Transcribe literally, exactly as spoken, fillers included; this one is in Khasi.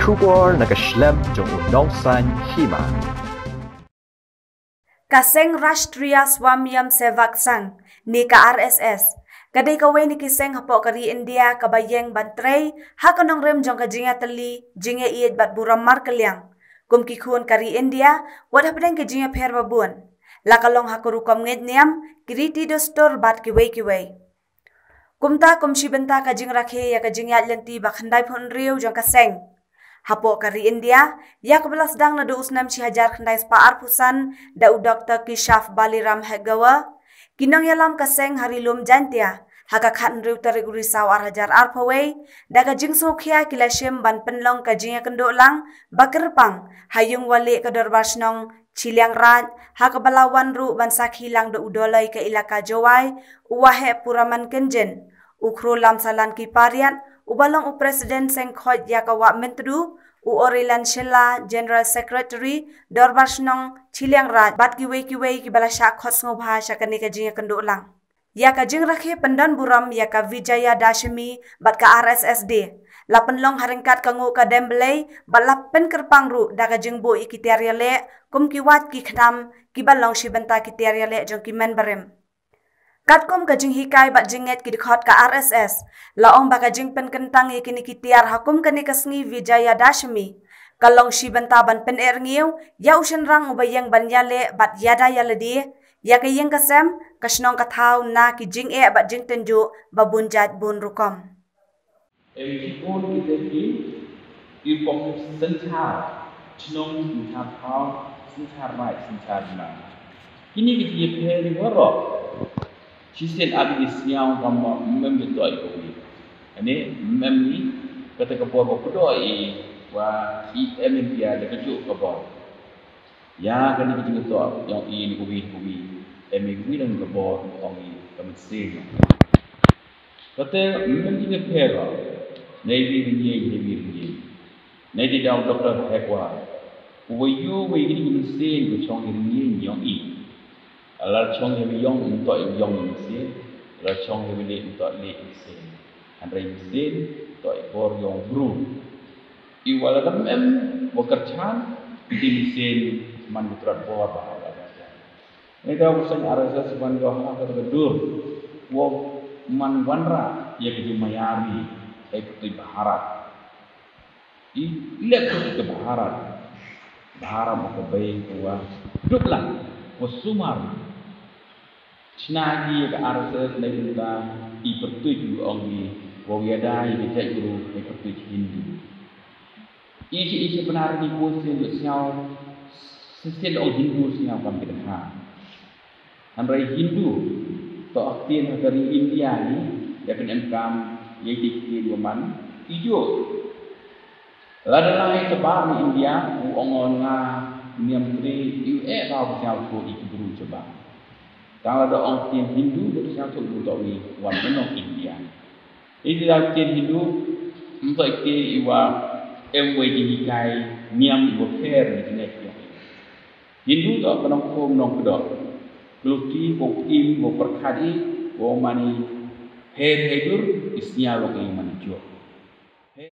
Khubor na ka shlem jong u nongsan hima. Ka seng Rashtriya Swayamsevak Sangh, ne ka R S S, ka dei kawei na ki seng hapoh ka ri India kaba ïeng ban trei ha ka nongrim jong ka jingïatylli, jingïaieit bad burom markylliang. Kum ki khun ka ri India, wat hapdeng ki jingïapher babun, la ka long ha ka rukom ngeit niam, ki riti dustur bad kiwei kiwei. Kumta kum shi bynta ka jingrakhe ïa ka jingïaid lynti ba khyndai phew hynriew jong ka seng. Hapoh ka ri India, ïa kaba la sdang naduh u snem shi hajar khyndai spah arphew san da u Doktor Keshav Baliram Hegawar, ki nongïalam ka seng ha ri lum Jaintia, ha ka khathynriew tarik u Risaw ar hajar arphew wei, da ka jingsngewkhia ki la shim ban pynlong ka jingïakynduh lang ba kyrpang ha ïing waleh ka Dorbar Shnong Chilliangraij, ha kaba la wan ruh ban sakhi lang da u Dolloi ka Elaka Jowai, u Waheh Puraman Kynjin, u Khrollam Salanki Pariat, uba long u President Seng Khot ïa ka Wah Myntdu, u Orilan Shylla, General Secretary, Dorbar Shnong Chilliangraij, bad kiwei kiwei kiba la shah khot sngewbha sha kane ka jingïakynduh lang. Ïa ka jingrakhe pyndon burom ïa ka Vijayadashami bad ka R S S Day la pynlong ha ryngkat ka nguh ka dem Blei bad la pynkyrpang ruh da ka jingbuh ïa ki tiar ïaleh kum ki wait ki khnam kiba long shi bynta ki tiar ïaleh jong ki hynmen barim. Katkum ka jinghikai bad jingngeit ki dkhot ka R S S, la ong ba ka jingpynkyntang ïa kine ki tiar ha kum kane ka sngi Vijayadashami ka long shi bynta ban pyneh rngiew ïa u shynrang uba ïeng ban ïaleh bad ïada ïa lade, ïa ka ïing ka sem, ka shnong ka thaw na ki jingeh bad jingtynjuh ba bun jait bun rukom. Em ki khun kita ki, ki pom synshar chnong, synshar thaw, synshar raij, synshar bnai. Kine ki jingïapher baroh shisien ap ki sngew ka mem jingthoh ïa ka wi. Ane mem ni kata ka por ba pyndoh i wa i em in pia da ka juk ka bor. Ïa kane ka jingthoh ïong i ni ka wi ka wi, em i wi dang ka bor ong i ka mynsiem. Kata mem jingïapher nei wi rynïeng, nei wi rynïeng. Nei di daw Doktor Hegawar, uba ïoh wei kine ki mynsiem ka chong i rynïeng ïong i. La chong i ïong, ym toh i ïong i mynsiem. La chong i leh, ym toh i leh i mynsiem. Hynrei mynsiem toh i bor ïong bru. I wa la dang em wa kyrchan, i di mynsiem man ka trot bor ba ha la dang. Ngi daw ka seng R S S ban ïoh ha ka dur wa man wanrah ïa ka jingmaya ri, ka pyrtuit Bharat. I leh pyrtuit Bharat. Bharat ma ka bei ka wa duk lang, wa sumar. Shna ki ïa ka R S S na bynta i pyrtuit u ong i wa ïada ïa ka jaitbru, i pyrtuit Hindu. Ishi ishi pynarni ko sien sngew, sien ong Hindu sngew kam ki dang ha. Hynrei Hindu toh ktien ha ka ri India ni, ïa pynemkam ïa ki ktien wa man ijo. Lada lai shabar ni India u ong nga niam tri, u eh ba u sngew ko i ki bru shabar. Tang lada ong ktien Hindu ba u sngew ko u toh wi wan nong India. Ïa ki la ktien Hindu, ym toh ktien i wa em wei jinghikai niam i wa pher ni kine ki. Hindu toh ka nongkhom nongkdor. Ka luti ko im ko pyrkhat i ko mane her hedur i sñiaw i mane jok.